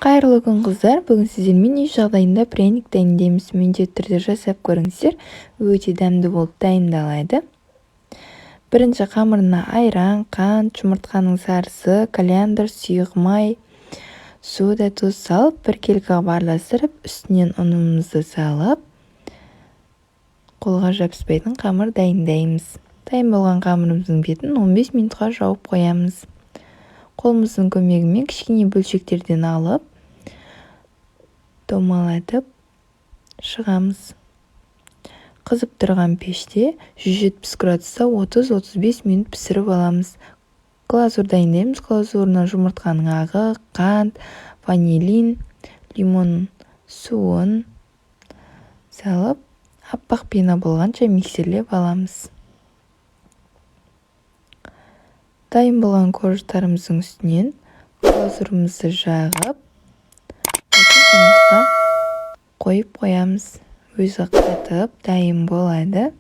Қайырлы күн, қыздар! Бүгін сіздермен үй жағдайында пряник дайындаймыз. Міндетті түрде жасап көріңіздер, өте дәмді болып дайындалады. Бірінші қамырына айран, қант, жұмыртқаның сарысы, кориандр, сұйық май, сода, тұз салып, біркелкі қылып араластырып, үстінен ұнымызды салып, қолға жабыспайтын қамыр дайындаймыз. Дайын болған қамырымыздың бетін 15 минутқа жауып қоямыз. Қолымыздың көмегімен кішкене бөлшектерден алып, домалатып шығамыз. Қызып тұрған пеште 170 градуста 30-35 минут пісіріп аламыз. Глазурь дайындаймыз. Глазурына жұмыртқаның ағы, қант, ванилин, лимон суын салып, аппақ пена болғанша миксерлеп аламыз. Дайын болған коржтарымыздың үстінен глазурымызды жағып, 30 минутқа қойып қоямыз. Өзі қатып, дайын болады.